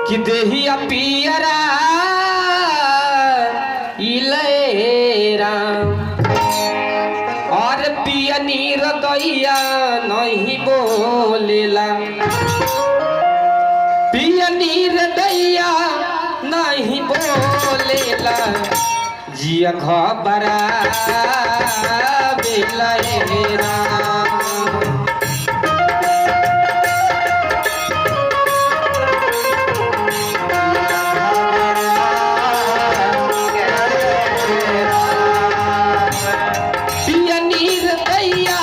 कि देहिया पियरा इले राम और पियनी रदैया नहीं बोलेला पियनी रदैया नहीं बोलेला जिया घबरा बेला हे राम। पियनी रदैया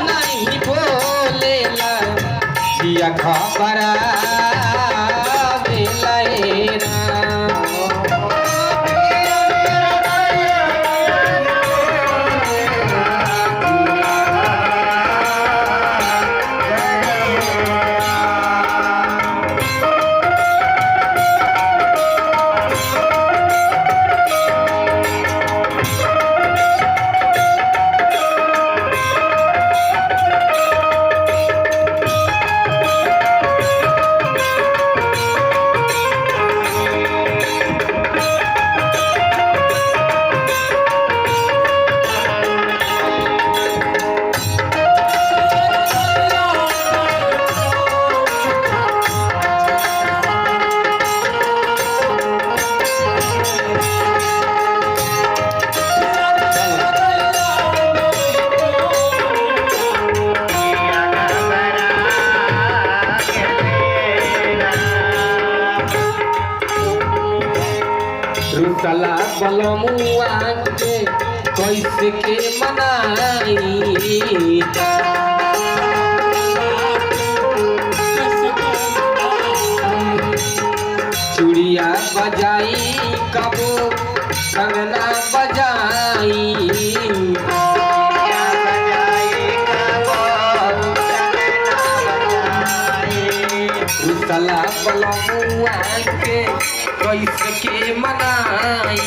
नहीं बोलेला जिया घबरा बेला हे राम। रुसला बलमुआ के कैसे के मनाई चूड़िया बजाई कबो कंगना बजाई रुसला बलमुआ के कैसे के मनाई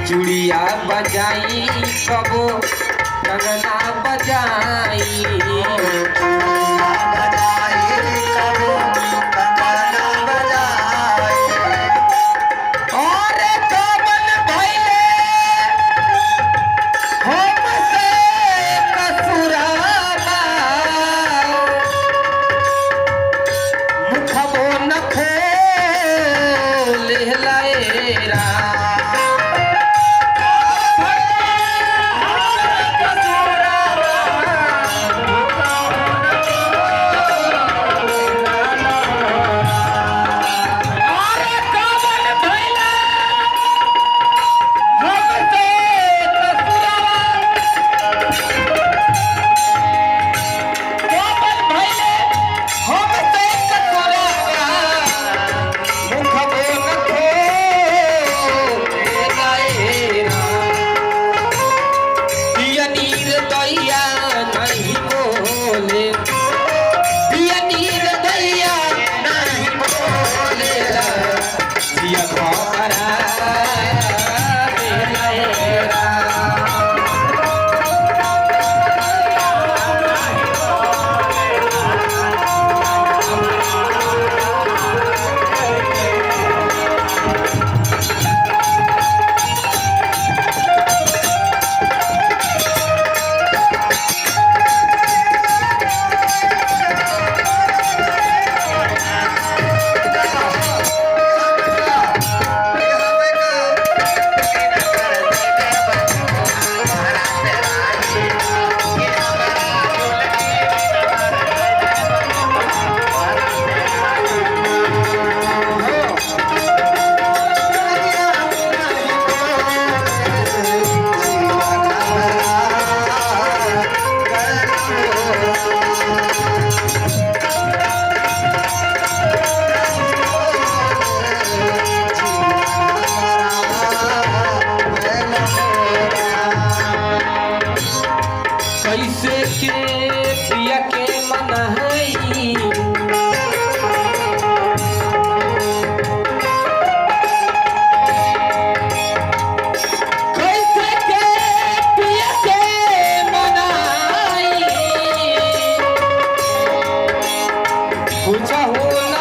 चूड़िया बजाई कबो कंगना बजाई और कवन भइले हमसे कसुराबा मुखबो न खोलेला ए राम। कुछ हो।